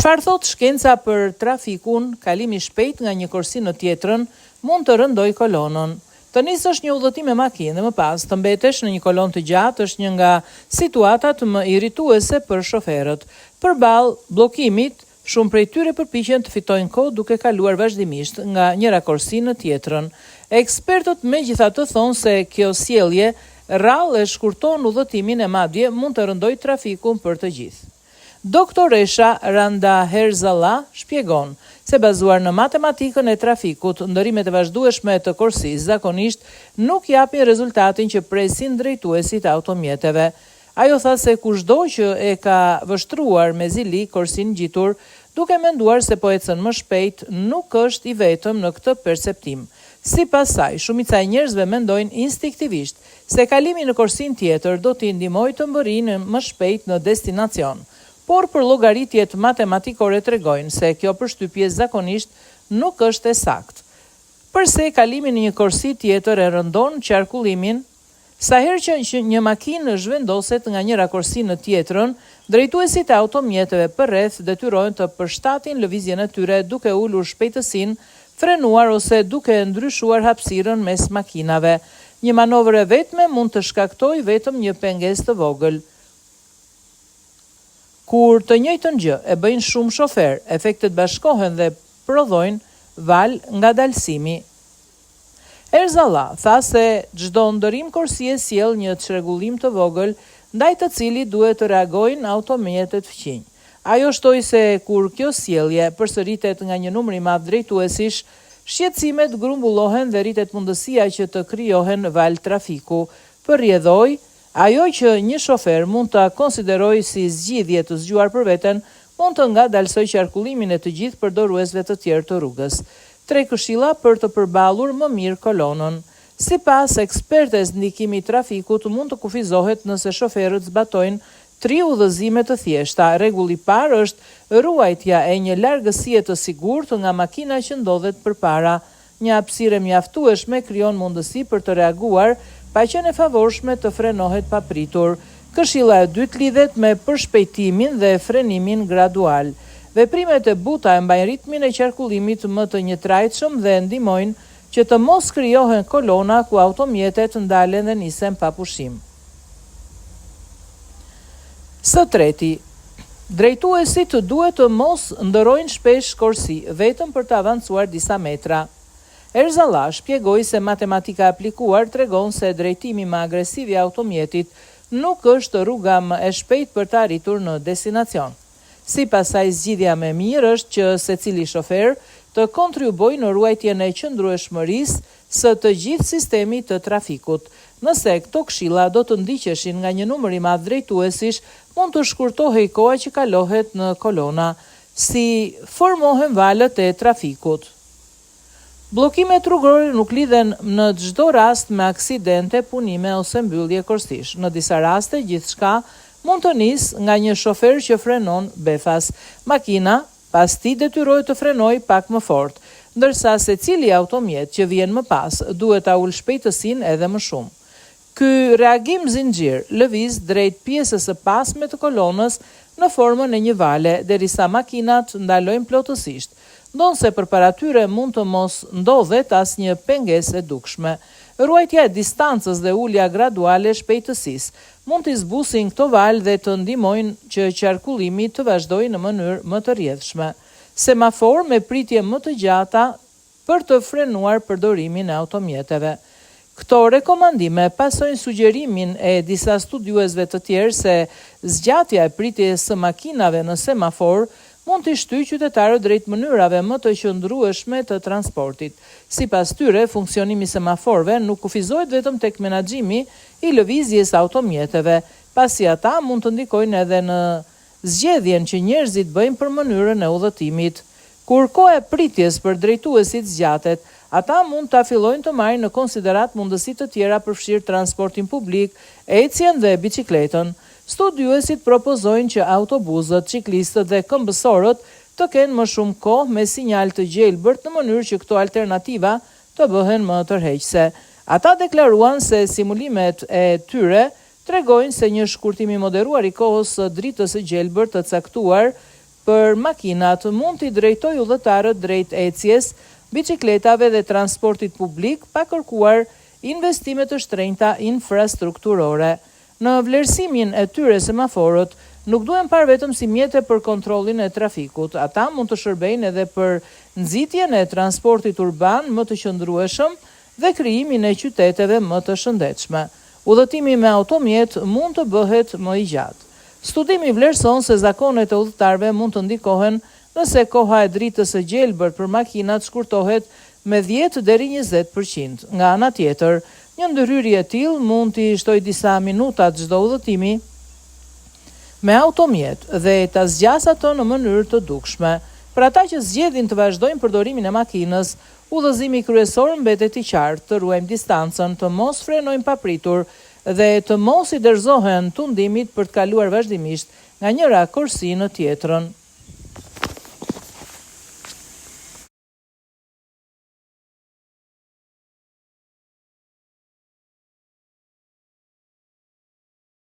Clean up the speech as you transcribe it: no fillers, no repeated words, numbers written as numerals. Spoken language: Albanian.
Çfarë thotë shkenca për trafikun, kalimi shpejt nga një korsi në tjetrën mund të rëndojë kolonën. Të nisësh një udhëtim me makinë dhe më pas të mbetesh në një kolonë të gjatë është një nga situatat më irrituese për shoferët. Përballë bllokimit, shumë prej tyre përpiqen të fitojnë kohë duke kaluar vazhdimisht nga njëra korsi në tjetrën. Ekspertët megjithatë thonë se kjo sjellje rrallë e shkurton udhëtimin e madje mund të rëndojë trafikun për të gjithë. Doktoresha Randa Herzallah shpjegon se bazuar në matematikën e trafikut, ndërrimet e vazhdueshme të korsisë zakonisht nuk japin rezultatin që presin drejtuesit e automjeteve. Ajo tha se kushdo që e ka vështruar me zili korsinë ngjitur, duke menduar se po ecën më shpejt, nuk është i vetëm në këtë perceptim. Sipas saj, shumica e njerëzve mendojnë instinktivisht se kalimi në korsinë tjetër do t'i ndihmojë të mbërrijnë më shpejt në destinacion. Por përllogaritjet matematikore tregojnë se kjo përshtypje zakonisht nuk është e saktë. Përse kalimi në një korsi tjetër e rëndon qarkullimin? Sa herë që një makinë zhvendoset nga njëra korsi në tjetrën, drejtuesit e automjeteve përreth detyrohen të përshtatin lëvizjen e tyre duke ulur shpejtësinë frenuar ose duke ndryshuar hapësirën mes makinave. Një manovër e vetme mund të shkaktojë vetëm një pengesë të vogël. Kur të njëjtën gjë e bëjnë shumë shoferë, efektet bashkohen dhe prodhojnë valë ngadalësimi. Herzallah tha se çdo ndërrim korsie sjell një çrregullim të vogël ndaj të cilit duhet të reagojnë automjetet fqinj. Ajo shtoi se kur kjo sjellje përsëritet nga një numër i madh drejtuesish, shqetësimet grumbullohen dhe rritet mundësia që të krijohen valë trafiku. Për rrjedhojë, ajo që një shofer mund ta konsiderojë si zgjidhje të zgjuar për veten, mund të ngadalësojë qarkullimin e të gjithë përdoruesve të tjerë të rrugës. Tre këshilla për të përballur më mirë kolonën. Sipas ekspertes ndikimi i trafikut mund të kufizohet nëse shoferët zbatojnë tri udhëzime të thjeshta. Rregulli i parë është ruajtja e një largësie të sigurt nga makina që ndodhet përpara. Një hapësirë e mjaftueshme krijon mundësi për të reaguar pa qenë e favorshme të frenohet papritur. Këshilla e dytë lidhet me përshpejtimin dhe frenimin gradual. Veprimet e buta e mbajnë ritmin e qarkullimit më të njëtrajtshëm dhe ndihmojnë që të mos krijohen kolona ku automjetet ndalen dhe nisen pa pushim. Së treti, drejtuesit duhet të mos ndërrojnë shpesh korsi vetëm për të avancuar disa metra. Herzallah shpjegoi se matematika e aplikuar tregon se drejtimi më agresiv i automjetit nuk është rruga më e shpejtë për të arritur në destinacion. Sipas saj zgjidhja më e mirë është që secili shofer të kontriubojë në ruajtjen e qëndrueshmërisë së të gjithë sistemit të trafikut. Nëse këto këshilla do të ndiqeshin nga një numër i madh drejtuesish, mund të shkurtohej koha që kalohet në kolona. Si formohen valët e trafikut? Bllokimet rrugore nuk lidhen në çdo rast me aksidente, punime ose mbyllje korsish. Në disa raste, gjithçka mund të nisë nga një shofer që frenon befas. Makina pas tij detyrohet të frenojë pak më fort, ndërsa secili automjet që vjen më pas duhet ta ulë shpejtësinë edhe më shumë. Ky reagim zinxhir lëviz drejt pjesës së pasme të kolonës në formën e një vale, derisa makinat ndalojnë plotësisht, ndonëse përpara tyre mund të mos ndodhet asnjë pengesë e dukshme. Ruajtja e distancës dhe ulja graduale e shpejtësisë mund t'i zbusin këto valë dhe të ndihmojnë që qarkullimi të vazhdojë në mënyrë më të rrjedhshme. Semaforë me pritje më të gjata për të frenuar përdorimin e automjeteve. Këto rekomandime pasojnë sugjerimin e disa studiuesve të tjerë se zgjatja e pritjes së makinave në semafor mund t'i shtyjë qytetarët drejt mënyrave më të qëndrueshme të transportit. Sipas tyre, funksionimi i semaforëve nuk kufizohet vetëm tek menaxhimi i lëvizjes së automjeteve, pasi ata mund të ndikojnë edhe në zgjedhjen që njerëzit bëjnë për mënyrën e udhëtimit. Kur koha e pritjes për drejtuesit zgjatet, ata mund ta fillojnë të marrin në konsideratë mundësi të tjera përfshirë transportin publik, ecjen dhe biçikletën. Studiuesit propozojnë që autobuzët, çiklistët dhe këmbësorët të kenë më shumë kohë me sinjal të gjelbërt në mënyrë që këto alternativa të bëhen më tërheqëse. Ata deklaruan se simulimet e tyre tregojnë se një shkurtim i moderuar i kohës së dritës së gjelbër të caktuar. për makinat mund t'i drejtojë udhëtarët drejt ecjes, biçikletave dhe transportit publik pa kërkuar investime të shtrenjta infrastrukturore. Në vlerësimin e tyre semaforët nuk duhen parë vetëm si mjete për kontrollin e trafikut, ata mund të shërbejnë edhe për nxitjen e transportit urban më të qëndrueshëm dhe krijimin e qyteteve më të shëndetshme. Udhëtimi me automjet mund të bëhet më i gjatë. Studimi vlerëson se zakonet e udhëtarëve mund të ndikohen nëse koha e dritës së gjelbër për makinat shkurtohet me dhjetë deri 20%. Nga ana tjetër, një ndërhyrje e tillë mund t'i shtojë disa minuta çdo udhëtimi me automjet dhe ta zgjasë atë në mënyrë të dukshme. Për ata që zgjedhin të vazhdojnë përdorimin e makinës, udhëzimi kryesor mbetet i qartë, të ruajmë distancën, të mos frenojmë papritur dhe të mos i dorëzohen tundimit për të kaluar vazhdimisht nga njëra korsi në tjetrën.